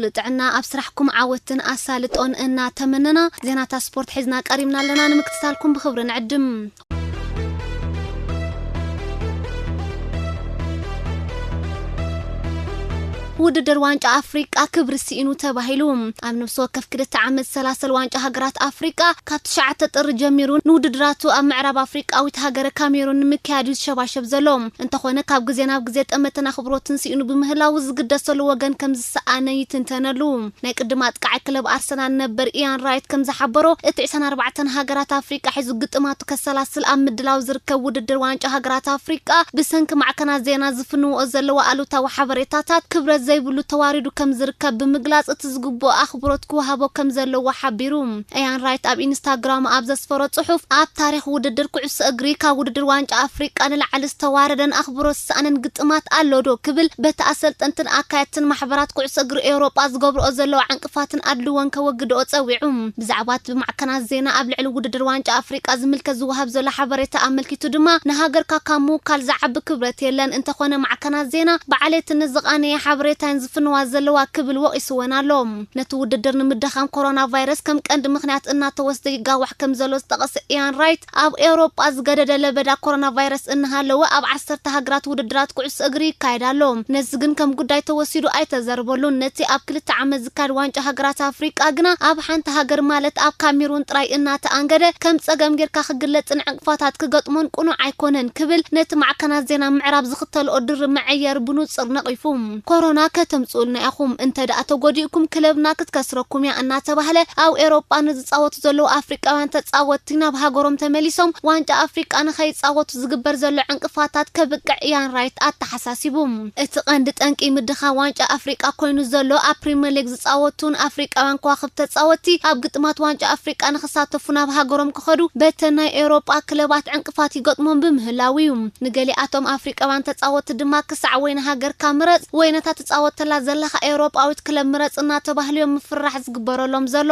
ልጥዕና ኣብ ስራሕኩም ዓወትን ኣሳልጦን እናተመነና፣ ዜናታት ስፖርት ሒዝና ቀሪብና ኣለና። ንምክትታልኩም ብኽብሪ ንዕድም። ውድድር ዋንጫ ኣፍሪቃ ክብሪ ስኢኑ ተባሂሉ። ኣብ ነፍሲ ወከፍ ክልተ ዓመት ሰላሰል ዋንጫ ሃገራት ኣፍሪቃ ካብ ትሽዓተ ጥሪ ጀሚሩ ንውድድራቱ ኣብ ምዕራብ ኣፍሪቃዊት ሃገረ ካሜሩን ንምክያድ እዩ ዝሸባሸብ ዘሎ። እንተኾነ ካብ ግዜ ናብ ግዜ ጠመተን ኣኽብሮትን ስኢኑ ብምህላው ዝግደሰሉ ወገን ከም ዝሰኣነ ይትንተነሉ። ናይ ቅድም ኣጥቃዓይ ክለብ ኣርሰናል ነበር ኢያን ራይት ከም ዝሓበሮ፣ እቲ ዕስራን ኣርባዕተን ሃገራት ኣፍሪቃ ሒዙ ግጥማቱ ከሰላስል ኣብ ምድላው ዝርከብ ውድድር ዋንጫ ሃገራት ኣፍሪቃ ብሰንኪ ማዕከናት ዜና ዝፍንዎ ዘለዋ ኣሉታዊ ሓበሬታታት ክብረት ዘይብሉ ተዋሪዱ ከም ዝርከብ ብምግላጽ፣ እቲ ዝግብኦ ኣኽብሮት ክወሃቦ ከም ዘለዎ ሓቢሩ። ኢያን ራይት ኣብ ኢንስታግራሙ ኣብ ዘስፈሮ ጽሑፍ፣ ኣብ ታሪኽ ውድድር ኩዕሶ እግሪ ካብ ውድድር ዋንጫ ኣፍሪቃ ንላዕሊ ዝተዋረደን ኣኽብሮት ዝሰኣነን ግጥማት ኣሎ ዶ ክብል በቲ ኣሰልጠንትን ኣካየድትን ማሕበራት ኩዕሶ እግሪ ኤውሮጳ ዝገብርኦ ዘለዋ ዕንቅፋትን ኣድልዎን ከወግድኦ ጸዊዑ። ብዛዕባ እቲ ብማዕከናት ዜና ኣብ ልዕሊ ውድድር ዋንጫ ኣፍሪቃ ዝምልከት ዝወሃብ ዘሎ ሓበሬታ ኣመልኪቱ ድማ፣ ንሃገርካ ካብ ምውካል ዝዓቢ ክብረት የለን፣ እንተኾነ ማዕከናት ዜና ብዓሌትነት ዝቓነየ ሓበሬታን ዝፍንዋ ዘለዋ ክብል ወቒስወን ኣሎ። ነቲ ውድድር ንምድኻም ኮሮና ቫይረስ ከም ቀንዲ ምኽንያት እናተወስደ ይጋዋሕ ከም ዘሎ ዝጠቐሰ ኢያን ራይት፣ ኣብ ኤውሮጳ ዝገደደ ለበዳ ኮሮና ቫይረስ እናሃለወ ኣብ ዓሰርተ ሃገራት ውድድራት ኩዕሶ እግሪ ይካየድ ኣሎ። ነዚ ግን ከም ጉዳይ ተወሲዱ ኣይተዘርበሉን። ነቲ ኣብ ክልተ ዓመት ዝካየድ ዋንጫ ሃገራት ኣፍሪቃ ግና ኣብ ሓንቲ ሃገር ማለት ኣብ ካሜሩን ጥራይ እናተኣንገደ ከም ጸገም ጌርካ ክግለጽን ዕንቅፋታት ክገጥሞን ቅኑዕ ኣይኮነን ክብል ነቲ ማዕከናት ዜና ምዕራብ ዝኽተልኦ ድርብ መዐየሪ ብንጹር ነቒፉ። ኮሮና ከተምጽኡልና ኢኹም፣ እንተ ደኣ ተጎዲእኩም ክለብና ክትከስረኩም እያ እናተባህለ ኣብ ኤውሮጳ ንዝጻወቱ ዘለዉ ኣፍሪቃውያን ተጻወትቲ ናብ ሃገሮም ተመሊሶም ዋንጫ ኣፍሪቃ ንኸይጻወቱ ዝግበር ዘሎ ዕንቅፋታት ከብቅዕ ኢያን ራይት ኣተሓሳሲቡ። እቲ ቀንዲ ጠንቂ ምድኻም ዋንጫ ኣፍሪቃ ኮይኑ ዘሎ ኣብ ፕሪምየር ሊግ ዝጻወቱን ኣፍሪቃውያን ከዋኽብቲ ተጻወትቲ ኣብ ግጥማት ዋንጫ ኣፍሪቃ ንኽሳተፉ ናብ ሃገሮም ክኸዱ በተን ናይ ኤውሮጳ ክለባት ዕንቅፋት ይገጥሞም ብምህላው እዩ። ንገሊኣቶም ኣፍሪቃውያን ተጻወትቲ ድማ ክሳዕ ወይ ንሃገርካ ምረጽ ወይ ነታ ትጻወተላ ዘለኻ ኤውሮጳዊት ክለብ ምረጽ እናተባህሉ እዮም ምፍርራሕ ዝግበረሎም ዘሎ።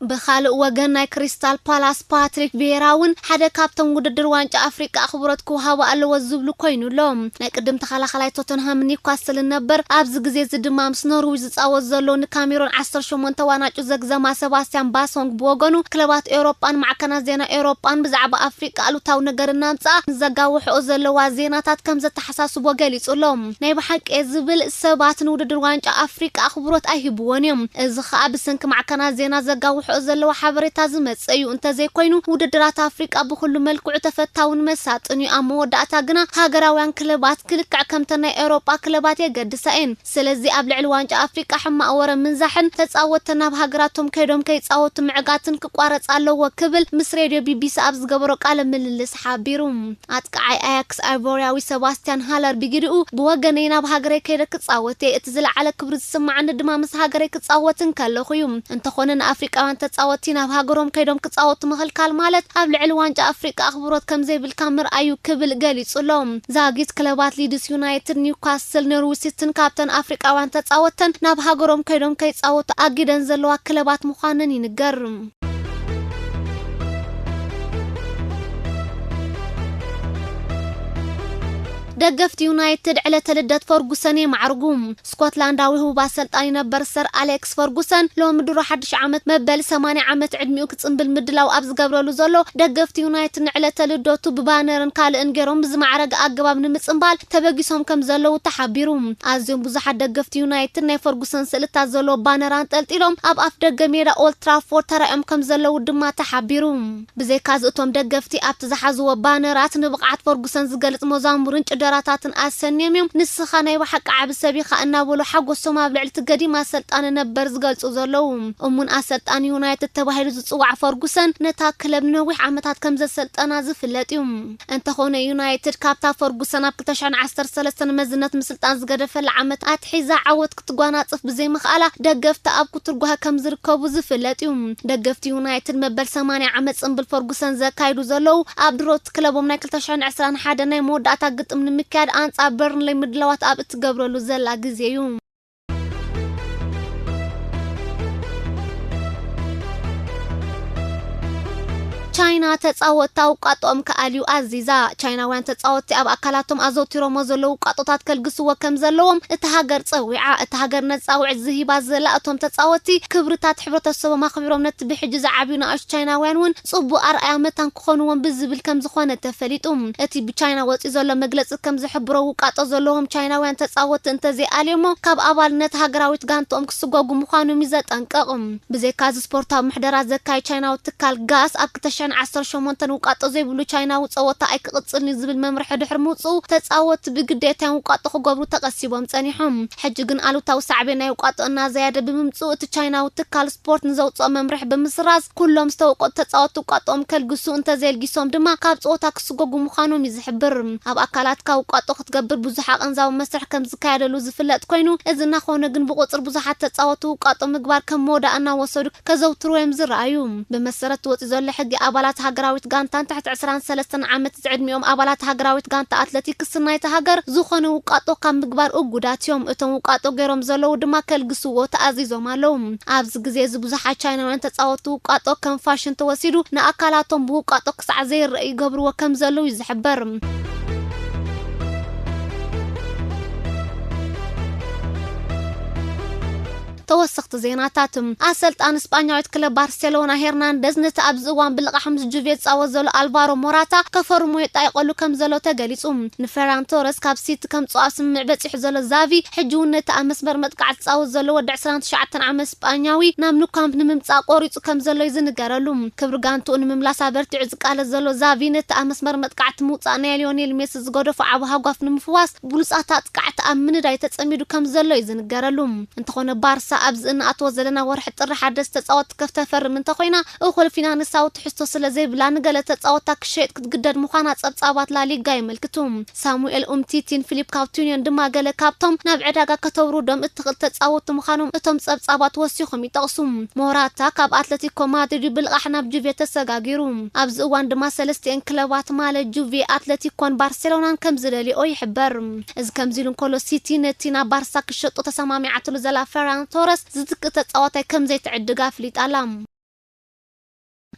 ብኻልእ ወገን ናይ ክሪስታል ፓላስ ፓትሪክ ቪየራ እውን ሓደ ካብቶም ውድድር ዋንጫ ኣፍሪቃ ኣኽብሮት ክወሃቦ ኣለዎ ዝብሉ ኮይኑ ኣሎ። ናይ ቅድም ተኸላኸላይ ቶተንሃም ኒውካስልን ነበር ኣብዚ ግዜ እዚ ድማ ምስ ኖርዊች ዝጻወት ዘሎ ንካሜሮን ዓሰርተ ሸሞንተ ዋናጩ ዘግዘማ ሰባስቲያን ባሶንግ ብወገኑ ክለባት ኤውሮጳን ማዕከናት ዜና ኤውሮጳን ብዛዕባ ኣፍሪቃ ኣሉታዊ ነገር እናምጽኣ ንዘጋውሕኦ ዘለዋ ዜናታት ከም ዘተሓሳስቦ ገሊጹ ኣሎ። ናይ ብሓቂ ዝብል ሰባት ንውድድር ዋንጫ ኣፍሪቃ ኣኽብሮት ኣይህብዎን እዮም። እዚ ኸኣ ብሰንኪ ማዕከናት ዜና ዘጋውሕኦ ዘለዋ ሓበሬታ ዝመጽእ እዩ። እንተዘይኮይኑ ውድድራት ኣፍሪቃ ብኹሉ መልክዑ ተፈታውን መሳጥን እዩ። ኣብ መወዳእታ ግና ሃገራውያን ክለባት ክልክዕ ከምተን ናይ ኤውሮጳ ክለባት የገድሳ እየን። ስለዚ ኣብ ልዕሊ ዋንጫ ኣፍሪቃ ሕማቕ ወረ ምንዛሕን ተጻወትቲ ናብ ሃገራቶም ከይዶም ከይጻወቱ ምዕጋትን ክቋረጽ ኣለዎ ክብል ምስ ሬድዮ ቢቢሲ ኣብ ዝገበሮ ቃለ ምልልስ ሓቢሩ። ኣጥቃዓይ ኣያክስ ኣይቮርያዊ ሰባስቲያን ሃለር ብግዲኡ፣ ብወገነይ ናብ ሃገረይ ከይደ ክጻወት እየ። እቲ ዝለዓለ ክብሪ ዝስማዓኒ ድማ ምስ ሃገረይ ክጻወት እንከለኹ እዩ። እንተኾነ ንኣፍሪቃውያን ተጻወትቲ ናብ ሃገሮም ከይዶም ክጻወቱ ምኽልካል ማለት ኣብ ልዕሊ ዋንጫ ኣፍሪቃ ኣኽብሮት ከም ዘይብልካ ምርኣዩ ክብል ገሊጹ ኣሎ። ዛጊት ክለባት ሊድስ ዩናይትድ፣ ኒውካስል፣ ኖርዊች ሲቲን ካብተን ኣፍሪቃውያን ተጻወተን ናብ ሃገሮም ከይዶም ከይጻወቱ ኣጊደን ዘለዋ ክለባት ምዃነን ይንገር። ደገፍቲ ዩናይትድ ዕለተ ልደት ፈርጉሰን የማዕርጉ። ስኮትላንዳዊ ህቡብ ኣሰልጣኒ ነበር ሰር ኣሌክስ ፈርጉሰን ሎሚ ድሮ ሓድሽ ዓመት መበል ሰማንያ ዓመት ዕድሚኡ ክጽንብል ምድላው ኣብ ዝገብረሉ ዘሎ፣ ደገፍቲ ዩናይትድ ንዕለተ ልደቱ ብባነርን ካልእን ገይሮም ብዝማዕረገ ኣገባብ ንምጽንባል ተበጊሶም ከም ዘለዉ ተሓቢሩ። ኣዝዮም ብዙሓት ደገፍቲ ዩናይትድ ናይ ፈርጉሰን ስእልታት ዘለዎ ባነር ኣንጠልጢሎም ኣብ ኣፍ ደገ ሜዳ ኦልድ ትራፎርድ ተራእዮም ከም ዘለዉ ድማ ተሓቢሩ። ብዘይካዚ እቶም ደገፍቲ ኣብቲ ዝሓዝዎ ባነራት ንብቕዓት ፈርጉሰን ዝገልጽ መዛሙርን ጭደራታትን ኣሰንዮም እዮም። "ንስኻ ናይ ብሓቂ ዓቢ ሰብ ኢኻ" እናበሉ ሓጎሶም ኣብ ልዕሊ እቲ ገዲም ኣሰልጣኒ ነበር ዝገልጹ ዘለዉ። እሙን ኣሰልጣኒ ዩናይትድ ተባሂሉ ዝጽዋዕ ፈርጉሰን ነታ ክለብ ንነዊሕ ዓመታት ከም ዘሰልጠና ዝፍለጥ እዩ። እንተኾነ ዩናይትድ ካብታ ፈርጉሰን ኣብ ክልተ ሽሕን ዓሰርተ ሰለስተን መዝነት ምስልጣን ዝገደፈላ ዓመት ኣትሒዛ ዓወት ክትጓናጽፍ ብዘይምኽኣላ ደገፍቲ ኣብ ክትርጓህ ከም ዝርከቡ ዝፍለጥ እዩ። ደገፍቲ ዩናይትድ መበል ሰማንያ ዓመት ጽንብል ፈርጉሰን ዘካይዱ ዘለዉ ኣብ ድሮት ክለቦም ናይ ክልተ ሽሕን ዕስራን ሓደን ናይ መወዳእታ ግጥም ንምክያድ ኣንጻር በርንሌይ ምድላዋት ኣብ እትገብረሉ ዘላ ግዜ እዩ። ቻይና ተጻወትታ ውቃጦኦም ክኣልዩ ኣዚዛ። ቻይናውያን ተጻወትቲ ኣብ ኣካላቶም ኣዘውቲሮሞ ዘለዉ ውቃጦታት ከልግስዎ ከም ዘለዎም እታ ሃገር ጸዊዓ። እታ ሃገር ነጻውዒት ዝሂባ ዘላ እቶም ተጻወትቲ ክብርታት ሕብረተሰቦም ኣኽቢሮም ነቲ ብሕጂ ዝዓብዩ ንኣሽቱ ቻይናውያን እውን ጽቡቕ ኣርኣያ መታን ክኾንዎም ብዝብል ከም ዝኾነ ተፈሊጡ። እቲ ብቻይና ወጺኡ ዘሎ መግለጺ ከም ዝሕብሮ ውቃጦ ዘለዎም ቻይናውያን ተጻወትቲ እንተዘይኣልዮሞ ካብ ኣባልነት ሃገራዊት ጋንትኦም ክስጎጉ ምዃኖም እዩ ዘጠንቅቕ። ብዘይካ እዚ ስፖርታዊ ምሕደራ ዘካይ ቻይናዊ ትካል ጋስ ኣብ ክልተ ሽሕን ዓሰርተ ሸሞንተን ውቃጦ ዘይብሉ ቻይናዊ ጸወታ ኣይክቕጽልን እዩ ዝብል መምርሒ ድሕሪ ምውጽኡ ተጻወትቲ ብግዴታ እዮም ውቃጦ ክገብሩ ተቐሲቦም ጸኒሖም። ሕጂ ግን ኣሉታዊ ሳዕቤን ናይ ውቃጦ እናዘያደ ብምምጽኡ እቲ ቻይናዊ ትካል ስፖርት ንዘውጽኦ መምርሒ ብምስራዝ ኩሎም ዝተወቀጡ ተጻወትቲ ውቃጦኦም ከልግሱ እንተዘየልጊሶም ድማ ካብ ጸወታ ክስጎጉ ምዃኖም እዩ ዝሕብር። ኣብ ኣካላትካ ውቃጦ ክትገብር ብዙሕ ኣቐንዛዊ መስርሕ ከም ዝካየደሉ ዝፍለጥ ኮይኑ እዚ እናኾነ ግን ብቁጽር ብዙሓት ተጻወትቲ ውቃጦ ምግባር ከም መወዳእ እናወሰዱ ከዘውትሩ እዮም ዝረኣዩ። ብመሰረት ወፂ ዘሎ ሕጊ ኣባላት ሃገራዊት ጋንታን ትሕቲ ዕስራን ሰለስተን ዓመት ዝዕድሚኦም ኣባላት ሃገራዊት ጋንታ ኣትለቲክስ ናይቲ ሃገር ዝኾነ ውቃጦ ካብ ምግባር እጉዳት እዮም። እቶም ውቃጦ ገይሮም ዘለዉ ድማ ከልግስዎ ተኣዚዞም ኣለዉ። ኣብዚ ግዜ እዚ ብዙሓት ቻይናውያን ተፃወትቲ ውቃጦ ከም ፋሽን ተወሲዱ ንኣካላቶም ብውቃጦ ክሳዕ ዘይረእ ይገብርዎ ከም ዘለዉ እዩ ዝሕበር። ተወሰኽቲ ዜናታት። ኣሰልጣኒ ስጳኛዊት ክለብ ባርሴሎና ሄርናንደዝ ነቲ ኣብዚ እዋን ብልቓሕ ምስ ጁቬ ዝጻወት ዘሎ ኣልቫሮ ሞራታ ከፈርሞ የጣይቐሉ ከም ዘሎ ተገሊጹ። ንፈራን ቶረስ ካብ ሲቲ ከምጽኦ ኣብ ስምምዕ በጺሑ ዘሎ ዛቪ ሕጂ እውን ነቲ ኣብ መስመር መጥቃዕቲ ዝጻወት ዘሎ ወዲ ዕስራን ትሽዓተን ዓመት ስጳኛዊ ናብ ኑካምፕ ንምምጻእ ቆሪጹ ከም ዘሎ እዩ ዝንገረሉ። ክብሪ ጋንትኡ ንምምላስ ኣበርቲዑ ዝቃለስ ዘሎ ዛቪ ነቲ ኣብ መስመር መጥቃዕቲ ምውጻእ ናይ ሊዮኔል ሜሲ ዝገደፎ ዓቢ ሃጓፍ ንምፍዋስ ብሉጻት ኣጥቃዕቲ ኣብ ምንዳይ ተጸሚዱ ከም ዘሎ እዩ ዝንገረሉ። እንተኾነ ባርሳ ኣብዚ እንኣትዎ ዘለና ወርሒ ጥሪ ሓደስቲ ተጻወትቲ ከተፈርም እንተኾይና እኹል ፊናንሳዊ ትሕዝቶ ስለ ዘይብላ ንገለ ተጻወትታ ክሸየጥ ክትግደድ ምዃና ጸብጻባት ላሊጋ የመልክቱ። ሳሙኤል ኡምቲቲን ፊሊፕ ካውቲኒዮን ድማ ገለ ካብቶም ናብ ዕዳጋ ከተውርዶም እትኽእል ተጻወትቲ ምዃኖም እቶም ጸብጻባት ወሲኾም ይጠቕሱ። ሞራታ ካብ ኣትለቲኮ ማድሪድ ብልቓሕ ናብ ጁቬ ተሰጋጊሩ። ኣብዚ እዋን ድማ ሰለስቲኤን ክለባት ማለት ጁቬ፣ ኣትለቲኮን ባርሴሎናን ከም ዝደልዮ ይሕበር። እዚ ከምዚ ኢሉ እንከሎ ሲቲ ነቲ ናብ ባርሳ ክሸጦ ተሰማሚዓትሉ ዘላ ፈራን ቶረስ ዝትክእ ተጻዋታይ ከም ዘይትዕድግ ኣፍሊጣ ኣላ።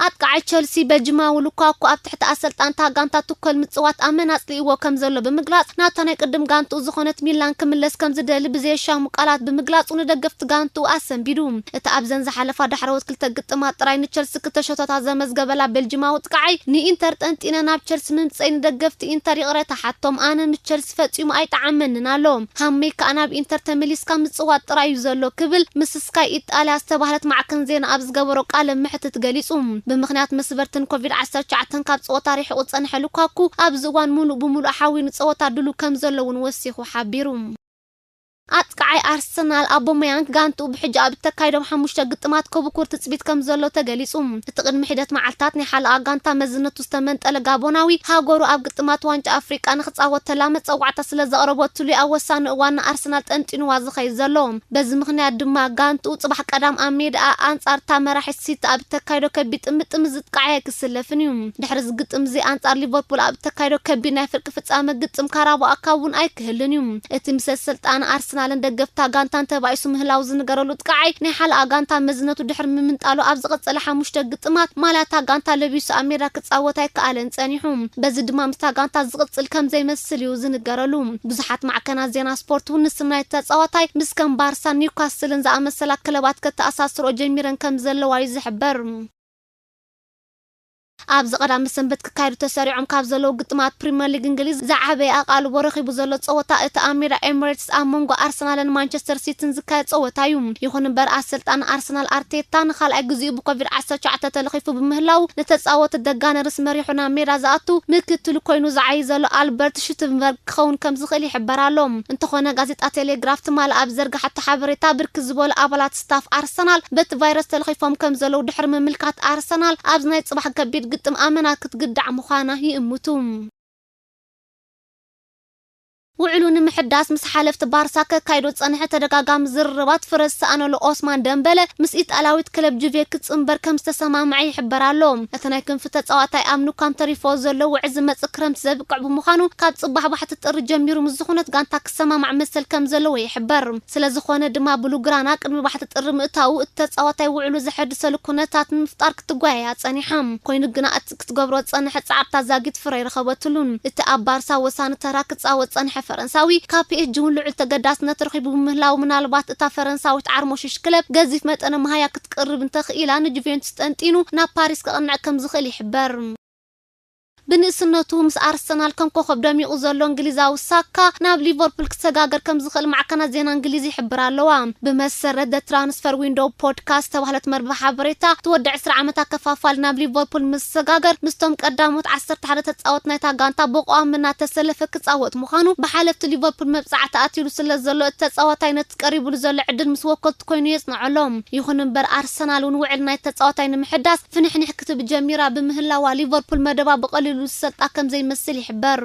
ኣጥቃዓይ ቸልሲ በጅማዊ ሉካኩ ኣብ ትሕቲ ኣሰልጣንታ ጋንታ ቱኮል ምጽዋት ኣመን ኣጽሊእዎ ከም ዘሎ ብምግላጽ ናታ ናይ ቅድም ጋንትኡ ዝኾነት ሚላን ክምለስ ከም ዝደሊ ብዘየሻሙ ቃላት ብምግላጹ ንደገፍቲ ጋንትኡ ኣሰንቢዱ። እቲ ኣብዘን ዝሓለፋ ዳሕረዎት ክልተ ግጥማት ጥራይ ንቸልሲ ክልተ ሸቶታት ዘመዝገበላ ቤልጂማዊ ኣጥቃዓይ ንኢንተር ጠንጢነ ናብ ቸልሲ ምምጸይ ንደገፍቲ ኢንተር ይቕሬታ ሓቶም። ኣነ ምስ ቸልሲ ፈጺሙ ኣይጠዓመንን ኣሎ። ሃመይ ከኣ ናብ ኢንተር ተመሊስካ ምጽዋት ጥራይ እዩ ዘሎ ክብል ምስ ስካይ ኢጣልያ ዝተባህለት ማዕከን ዜና ኣብ ዝገበሮ ቃለ መሕትት ገሊጹ። ብምኽንያት መስበርትን ኮቪድ ዓሰርተ ትሽዓተ ካብ ጸወታ ሪሒቑ ዝጸንሐ ሉካኩ ኣብዚ እዋን ሙሉእ ብሙሉእ ሓዊ ንጸወታ ድሉው ከም ዘሎ እውን ወሲኹ ሓቢሩ። ኣጥቃዓይ ኣርሰናል ኣቦመያንግ ጋንትኡ ብሕጂ ኣብ እተካይዶም ሓሙሽተ ግጥማት ከብኩር ትጽቢት ከም ዘሎ ተገሊጹ። እቲ ቅድሚ ሒደት መዓልታት ናይ ሓለቓ ጋንታ መዝነቱ ዝተመንጠለ ጋቦናዊ ሃገሩ ኣብ ግጥማት ዋንጫ ኣፍሪቃ ንኽጻወት ተላ መጸዋዕታ ስለ ዘቕረበትሉ ኣብ ወሳኒ እዋን ንኣርሰናል ጠንጢንዋ ዝኸይድ ዘሎ። በዚ ምኽንያት ድማ ጋንትኡ ጽባሕ ቀዳም ኣብ ሜዳኣ ኣንጻር እታ መራሒት ሲቲ ኣብ እተካይዶ ከቢድ ጥምጥም ዝጥቃዕ ኣይክስለፍን እዩ። ድሕሪ እዚ ግጥም እዚ ኣንጻር ሊቨርፑል ኣብ እተካይዶ ከቢድ ናይ ፍርቂ ፍጻመ ግጥም ካራባኦ ካፕ እውን ኣይክህልን እዩ። እቲ ምስ ኣሰልጣኒ ኣርሰናልን ደገፍታ ጋንታን ተባኢሱ ምህላው ዝንገረሉ ጥቃዓይ ናይ ሓለቓ ጋንታ መዝነቱ ድሕሪ ምምንጣሉ ኣብ ዝቐጸለ ሓሙሽተ ግጥማት ማልያ እታ ጋንታ ለቢሱ ኣብ ሜዳ ክጻወት ኣይከኣለን ጸኒሑ። በዚ ድማ ምስታ ጋንታ ዝቕጽል ከም ዘይመስል እዩ ዝንገረሉ። ብዙሓት ማዕከናት ዜና ስፖርት እውን ንስም ናይቲ ተጻዋታይ ምስ ከም ባርሳን ኒውካስልን ዝኣመሰላ ክለባት ከተኣሳስርኦ ጀሚረን ከም ዘለዋ እዩ ዝሕበር። ኣብዚ ቀዳሚ ሰንበት ክካየዱ ተሰሪዖም ካብ ዘለዉ ግጥማት ፕሪምየር ሊግ እንግሊዝ ዝዓበየ ኣቓልቦ ረኺቡ ዘሎ ጸወታ እቲ ኣብ ሜዳ ኤምሬትስ ኣብ መንጎ ኣርሰናልን ማንቸስተር ሲቲን ዝካየድ ጸወታ እዩ። ይኹን እምበር ኣሰልጣኒ ኣርሰናል ኣርቴታ ንኻልኣይ ግዜኡ ብኮቪድ ዓሰርተ ትሽዓተ ተለኺፉ ብምህላው ንተጻወቲ ደጋነርስ መሪሑ ናብ ሜዳ ዝኣቱ ምክትሉ ኮይኑ ዝዓዪ ዘሎ ኣልበርት ሽትንበርግ ክኸውን ከም ዝኽእል ይሕበር ኣሎ። እንተኾነ ጋዜጣ ቴሌግራፍ ትማሊ ኣብ ዘርግሓቶ ሓበሬታ ብርክት ዝበሉ ኣባላት ስታፍ ኣርሰናል በቲ ቫይረስ ተለኺፎም ከም ዘለዉ ድሕሪ ምምልካት ኣርሰናል ኣብዚ ናይ ጽባሕ ከቢድ ግጥም ኣመና ክትግዳዕ ምዃና ይእምቱ። ውዕሉ ንምሕዳስ ምስ ሓለፍቲ ባርሳ ከካይዶ ዝጸንሐ ተደጋጋሚ ዝርርባት ፍረ ዝሰኣነሉ ኦስማን ደምበለ፣ ምስ ኢጣልያዊት ክለብ ጁቬ ክጽንበር ከም ዝተሰማምዐ ይሕበር ኣሎ። እቲ ናይ ክንፊ ተጻዋታይ ኣብ ኑካም ተሪፎ ዘሎ ውዕል ዝመጽእ ክረምቲ ዘብቅዕ ብምዃኑ፣ ካብ ጽባሕ ባሕቲ ጥሪ ጀሚሩ ምስ ዝኾነት ጋንታ ክሰማማዕ መሰል ከም ዘለዎ ይሕበር። ስለ ዝኾነ ድማ ብሉግራና ቅድሚ ባሕቲ ጥሪ ምእታዉ እቲ ተጻዋታይ ውዕሉ ዘሐድሰሉ ኩነታት ንምፍጣር ክትጓየያ ጸኒሓ። ኮይኑ ግና እቲ ክትገብሮ ዝጸንሐ ጻዕርታት ዛጊት ፍረ ኣይረኸበትሉን። እቲ ኣብ ባርሳ ወሳኒ ተራ ክጻወት ጸንሐ ፈረንሳዊ፣ ካብ ፒ ኤስ ጂ እውን ልዑል ተገዳስነት ረኺቡ ብምህላው፣ ምናልባት እታ ፈረንሳዊት ዓርሞሽሽ ክለብ ገዚፍ መጠነ መሃያ ክትቅርብ እንተኽኢላ፣ ንጁቬንቱስ ጠንጢኑ ናብ ፓሪስ ከቕንዕ ከም ዝኽእል ይሕበር። ብንእስነቱ ምስ ኣርሰናል ከም ኮኸብ ደሚቑ ዘሎ እንግሊዛዊ ሳካ፣ ናብ ሊቨርፑል ክሰጋገር ከም ዝኽእል ማዕከናት ዜና እንግሊዝ ይሕብራ ኣለዋ። ብመሰረት ደ ትራንስፈር ዊንዶው ፖድካስት ዝተባህለት መርበብ ሓበሬታ፣ እቲ ወዲ ዕስራ ዓመት ኣከፋፋሊ ናብ ሊቨርፑል ምስ ዝሰጋገር፣ ምስቶም ቀዳሞት ዓሰርተ ሓደ ተጻወት ናይታ ጋንታ ብቋሚ እናተሰለፈ ክጻወት ምዃኑ ብሓለፍቲ ሊቨርፑል መብጻዕቲ ኣትዩሉ ስለ ዘሎ፣ እቲ ተጻዋታይ ነቲ ቀሪቡሉ ዘሎ ዕድል ምስ ወከልቱ ኮይኑ የጽንዖሎም። ይኹን እምበር፣ ኣርሰናል እውን ውዕል ናይ ተጻዋታይ ንምሕዳስ ፍንሕንሕ ክትብል ጀሚራ ብምህላዋ፣ ሊቨርፑል መደባ ብቐሊሉ ዝሰልጣ ከም ዘይመስል ይሕበር።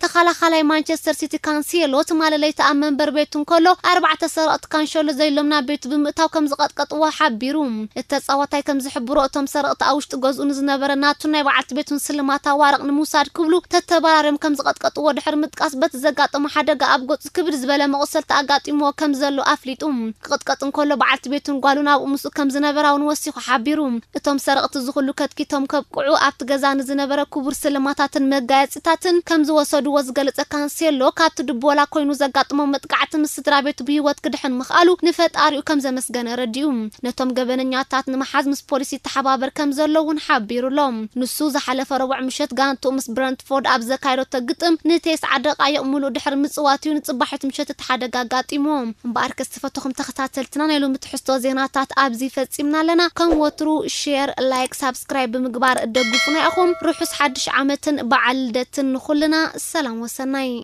ተኸላኻላይ ማንቸስተር ሲቲ ካንሴሎ፣ ትማሊ ለይቲ ኣብ መንበሪ ቤቱ እንከሎ፣ ኣርባዕተ ሰረቕቲ ካንሸሎ ዘይሎም ናብ ቤቱ ብምእታው ከም ዝቐጥቀጥዎ ሓቢሩ። እቲ ተጻዋታይ ከም ዝሕብሮ፣ እቶም ሰረቕቲ ኣብ ውሽጢ ገዝኡ ንዝነበረ ናቱን ናይ በዓልቲ ቤቱን ስልማት ኣዋርቕ ንምውሳድ ክብሉ ተተባራርዮም ከም ዝቐጥቀጥዎ ድሕሪ ምጥቃስ፣ በቲ ዘጋጠሞ ሓደጋ ኣብ ገጹ ክብድ ዝበለ መቑሰልቲ ኣጋጢምዎ ከም ዘሎ ኣፍሊጡ። ክቕጥቀጥ እንከሎ፣ በዓልቲ ቤቱን ጓሉን ኣብኡ ምስኡ ከም ዝነበራ እውን ወሲኹ ሓቢሩ። እቶም ሰረቕቲ እዚ ኩሉ ከትኪቶም ከብቅዑ፣ ኣብቲ ገዛ ንዝነበረ ክቡር ስልማታትን መጋየጺታትን ከም ዝወሰድዎ ዝገለጸ ካንሴሎ፣ ካብቲ ድቦላ ኮይኑ ዘጋጥሞ መጥቃዕቲ ምስ ስድራ ቤቱ ብህይወት ክድሕን ምኽኣሉ ንፈጣሪኡ ከም ዘመስገነ ረዲኡ። ነቶም ገበነኛታት ንምሓዝ ምስ ፖሊስ ይተሓባበር ከም ዘሎ እውን ሓቢሩ ኣሎ። ንሱ ዝሓለፈ ረቡዕ ምሸት ጋንትኡ ምስ ብረንትፎርድ ኣብ ዘካየደቶ ግጥም ንተስዓ ደቃይቕ ሙሉእ ድሕሪ ምጽዋት እዩ ንጽባሒት ምሸት እቲ ሓደጋ ኣጋጢምዎ። እምበኣርከስ ዝፈተኹም ተኸታተልትና፣ ናይ ሎሚ ትሕዝቶ ዜናታት ኣብዚ ፈጺምና ኣለና። ከም ወትሩ ሼር፣ ላይክ፣ ሳብስክራይብ ብምግባር እደግፉና ኢኹም። ርሑስ ሓድሽ ዓመትን በዓል ልደትን ንኹልና። ሰላም ወሰናይ።